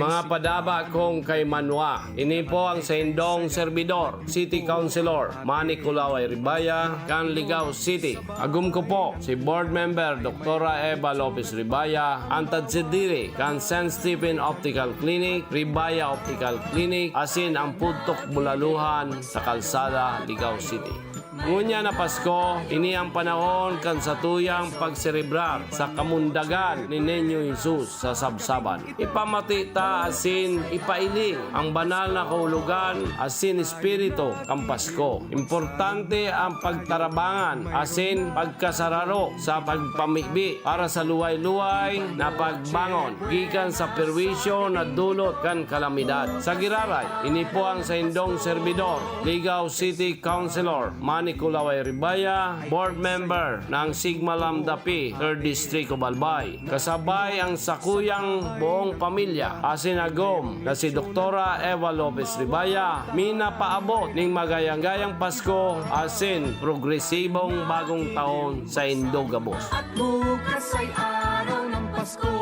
Mga padaba kong kaimanwa, ini po ang saindong serbidor, City Councilor Manny Kulaway Ribaya, kan Ligao City. Agom ko po si Board Member Doktora Eva Lopez Ribaya, an tagsadiri kan San Stephen Optical Clinic, Ribaya Optical Clinic, asin ang Pudtok Bulaluhan sa Kalsada, Ligao City. Ngunyan na Pasko, ini ang panahon kan satuyang pagserebrar sa kamundagan ni Niño Jesus sa sabsaban. Ipamati ta asin ipailing ang banal na kahulogan asin espiritu kan Pasko. Importante ang pagtarabangan asin pagkasararo sa pagpamibi para sa luway-luway na pagbangon gikan sa perwisyo na dulot kan kalamidad. Sa giraray, ini po ang saindong serbidor, Ligao City Councilor Manny Kulaway Ribaya, Board Member ng Sigma Lambda Pi, Third District of Albay. Kasabay ang sakuyang buong pamilya, asin agom na si Doktora Eva Lopez Ribaya, minapaabot ning magayang-gayang Pasko asin progresibong bagong taon saindo gabos. At bukas ay araw ng Pasko.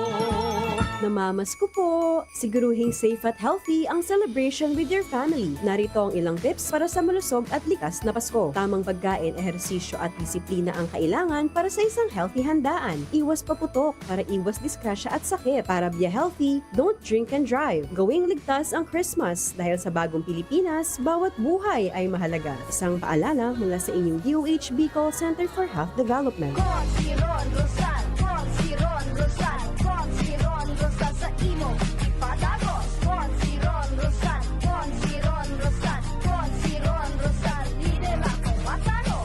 Namamasko po! Siguruhing safe at healthy ang celebration with your family. Narito ang ilang tips para sa malusog at ligtas na Pasko. Tamang pagkain, ehersisyo at disiplina ang kailangan para sa isang healthy handaan. Iwas paputok para iwas disgrasya at sakit. Para be healthy, don't drink and drive. Gawing ligtas ang Christmas dahil sa bagong Pilipinas, bawat buhay ay mahalaga. Isang paalala mula sa inyong D O H Bicol Center for Health Development. Con si Ron Rosal, con si Ron Rosal, con si Ron Rosal sa imo ipadagos. Con si Ron Rosal, con si Ron Rosal, con si Ron Rosal, lider ako matano.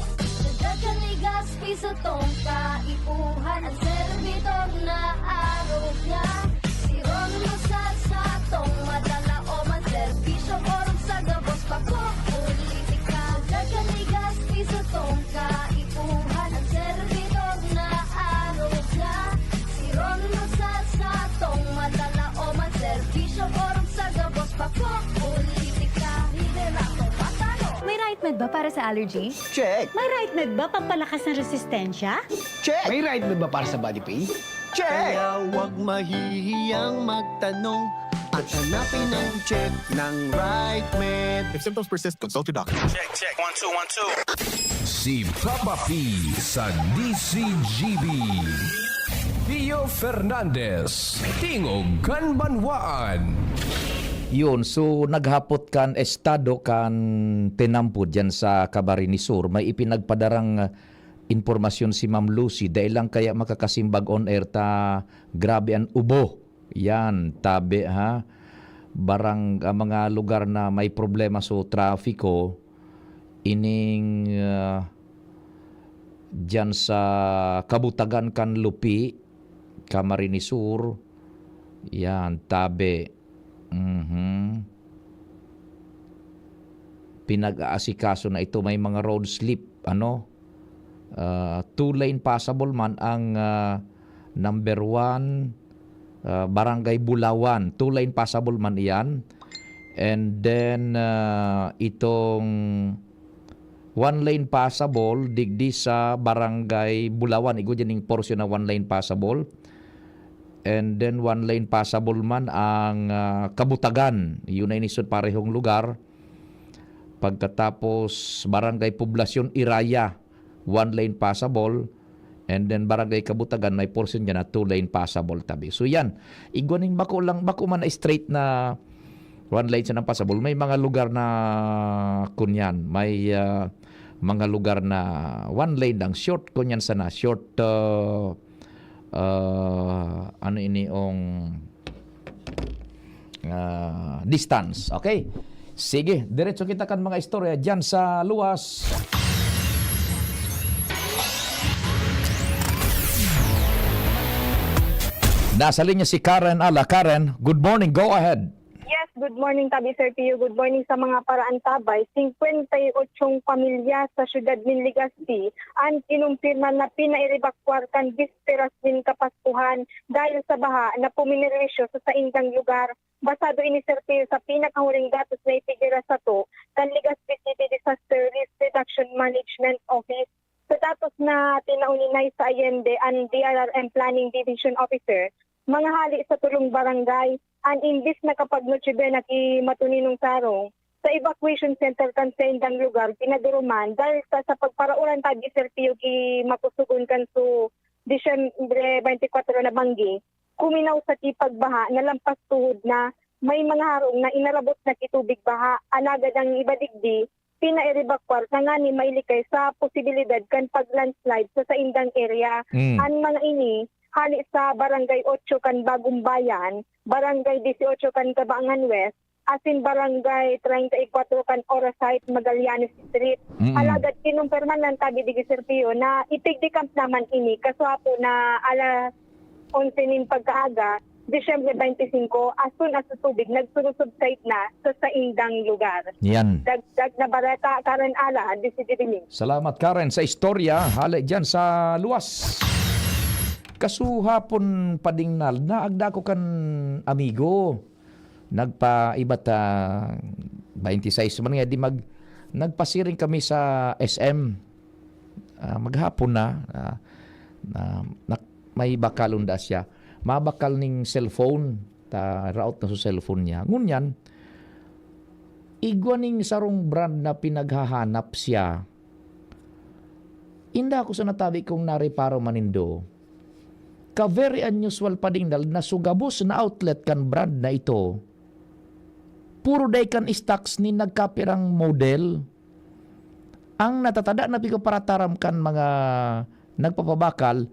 Dagdagan ni Gaspi sa tong kaipuhan, ang servidor na arog niya. Si Ron Rosal sa tong madala o man serbisyo, orog sa gabos, pagkukulitika. Dagdagan ni Gaspi sa tong kaipuhan, ang servidor na arog niya. Si Ron Rosal sa tong madala o man serbisyo, orog sa gabos, pagkukulitika. Lider ako matano. May right med ba para sa allergy? Check! May right med ba pampalakas ng resistensya? Check! May right med ba para sa body pain? Check! Kaya huwag mahihiyang magtanong at hanapin ang check ng right med. If symptoms persist, consult your doctor. Check, check. One, two, one, two. Si Papa P sa D C G B. Pio Fernandez, Tingog kan Banwaan. Yun, so naghapot kan estado kan Tinampo diyan sa Camarines Sur. May ipinagpadarang impormasyon si Ma'am Lucy. Dai lang kaya makakasimbag on air ta grabe an ubo. Yan, tabi ha. Barang, ah, mga lugar na may problema sa trafiko, ining, ah, diyan sa kabutagan kan Lupi, Camarines Sur. Yan, tabi. Mhm. Pinag-aasikaso na ito. May mga road slip, ano? Ah, two lane passable man ang, ah, number one, ah, Barangay Bulawan. Two lane passable man iyan. And then, ah, itong one lane passable digdi sa Barangay Bulawan. Igwa dyan yung portion na one lane passable. And then one lane passable man ang, ah, Kabutagan. Yun ay nisod parehong lugar. Pagkatapos, Barangay Poblacion Iraya, one lane passable. And then Barangay Kabutagan, may portion dyan na two lane passable tabi. So yan, igwa ning bako lang, bako man na straight na one lane sa nang passable. May mga lugar na kunyan, may, ah, mga lugar na one lane lang, short kunyan sana, short, ah, ah, ano ini ong, ah, distance. Okay? Sige, diretso kita kan mga istorya dyan sa luwas. Nasa linya si Karen Ala. Karen, good morning. Go ahead. Yes, good morning, Tabi Sir Pio. Good morning sa mga paraantabay. Singkwenta y otsong pamilya sa siyudad nin Legazpi an kinumpirma na pinairibakwar kan bisperas nin Kapaskuhan dahil sa baha na puminerwisyo sa saindang lugar. Basado ini, Sir Pio, sa pinakahuring datos na ipigdara sato kan Legazpi City Disaster Risk Reduction Management Office. Sa datos na tinao ni Nice Allende an D R R M Planning Division Officer, mga hali sa tulong barangay an imbis na kapag Noche Buena ki Matuninong Sarong, sa evacuation center kan saindang lugar pinaduruman dahil sa, sa pagparaolan ta di Sir Pio ki makusugon kan su Disyembre twenty-four na banggi, kuminaw sa kipagbaha na lampas tuhod na may mga harong na inarabot na ki tubig baha, alagad ang iba digdi pinairibakwar tangani mailikay sa posibilidad kan pag-landslide sa saindang area. Mm. An mga ini hali sa Barangay Ocho kan Bagong Bayan, Barangay Dieciocho kan Cabangan West, asin Barangay treinta y cuatro kan Orasite, Magallanes Street. Mm. Alagad kinumpirman lang tabi digi Sir Pio na ipigdecamp naman ini kasuapo na alas onse nin pagkaaga, Disyembre twenty-five, as soon as sa tubig nagsurusubside na sa saindang lugar. Yan. Dagdag na bareta, Karen Ala, D C G Dilim. Salamat, Karen, sa istorya. Hali dyan sa luwas. Kasuhapon, Padingnal, naagda ko kan amigo. Nagpaiba ta twenty-six man nga, di mag, nagpasiring kami sa S M. Ah, maghapon na, ah, na, na, may bakalon da siya. Mabakal ning cellphone, ta raot na sa cellphone niya. Ngunyan, igwa ning sarong brand na pinaghahanap siya. Inda ako sa natabi kong nareparo manindo. Ka very unusual, Padingnal, na sugabos na outlet kan brand na ito. Puro day kan stocks ni nagkapirang model. Ang natatada na pigo parataram kan mga nagpapabakal,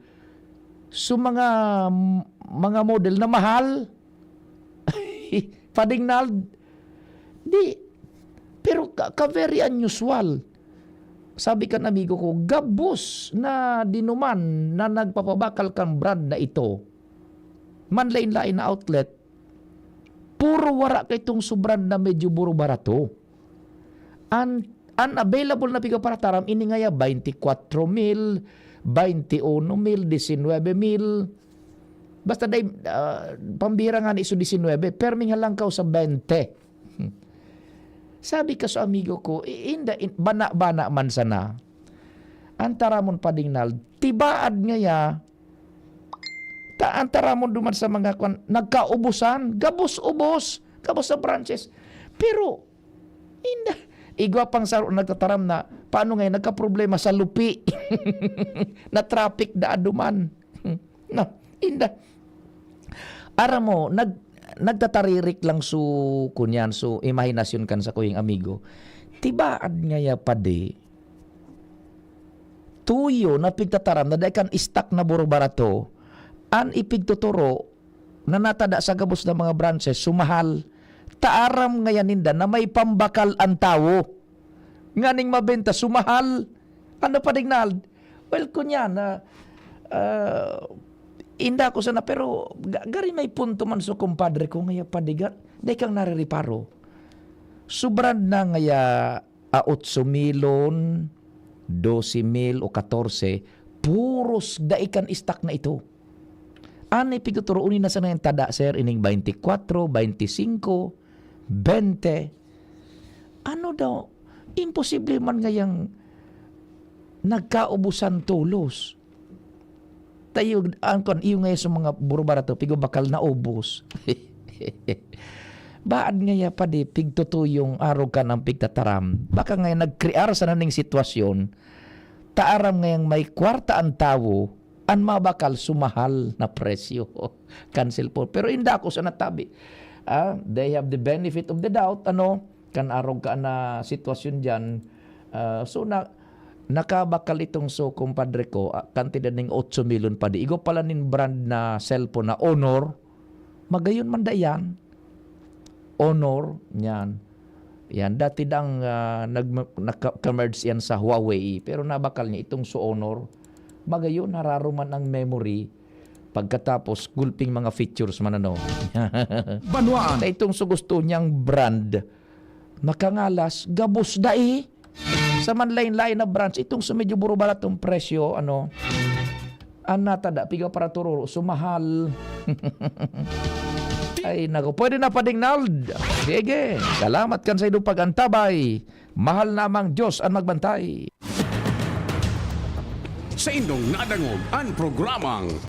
so mga, mga model na mahal. Padingnal, di, pero ka, ka very unusual. Sabi kan amigo ko, gabos na dinuman na nagpapabakal kan brand na ito. Manlain-lain na outlet, puro wara kay itong su brand na medyo buro barato. An, an available na piga parataram, ini ngaya twenty-four mil, twenty-one mil, diecinuebe mil. Basta day, ah, pambihira nga ni iso diecinuebe, perming halangkaw sa twenty. Sabi ka sa amigo ko, i-, inda, in, bana-bana man sana. Ang taramon, Padingnal, tibaad ngaya, ta, ang taramon duman sa mga kwan, nagkaubusan, gabos-ubos, gabos sa branches. Pero, inda, igwa pang saro nagtataram na, paano ngayon, nagkaproblema sa lupi. Na traffic da duman. Na, inda. Aram mo, nag, nagtataririk lang su, kunyan, su imahinasyon kan sakuyang amigo. Tibaad ngaya, padi, tuyo na pigtataram na dai kan stock na buro barato, an ipigtuturo na natada sa gabos na mga branches, sumahal. Ta aram ngaya ninda na may pambakal an tawo. Nganing mabenta, sumahal. Ano, Padingnal? Well, kunyan, ah, ah, inda ko sana, pero ga-, gari may punto man su kumpadre ko, ngaya, padi, ga-, dai kang narireparo. Su brand na ngaya, ah, otso milon, dose mil o katorse, puros dai kan stock na ito. Ani pigtuturuon na sana yung tada, sir, ining twenty-four, twenty-five, twenty. Ano daw? Imposible man ngayang nagkaubusan tolos. Tayo, ang kon, iyo nga sa mga burubara to, pigo bakal na ubos. Baad nga ya pa di, pigtutuyong arog ka ng pigtataram. Baka nga nagkrear sa naning sitwasyon, taaram ngayang may kwarta ang tawo, an mabakal sumahal na presyo. Cancel po. Pero inda ako sa natabi. Ah, they have the benefit of the doubt, ano, kan arog ka na sitwasyon dyan. Ah, so, na, nakabakal itong so, kumpadre ko, ah, kantidad ning otso milyon pa di. Igo pala nin brand na cellphone na Honor. Magayon man da yan. Honor, yan. Yan, dati dang, ah, nag-, nagka-, ka-merge yan sa Huawei, pero nabakal niya itong so Honor. Magayon, hararuman ang memory. Pagkatapos, gulping mga features man ano. Banwaan. Na itong so gusto niyang brand, makangalas, gabos dai. Sa man lain-lain na brands, itong so medyo buro-baratong presyo, ano, an natada, piga para tururo, sumahal. Ay, nako, pwede na pa ding Nald. Sige, salamat kan sa idong pag-antabay. Mahal namang Diyos ang magbantay. Sa indong nadangog an programang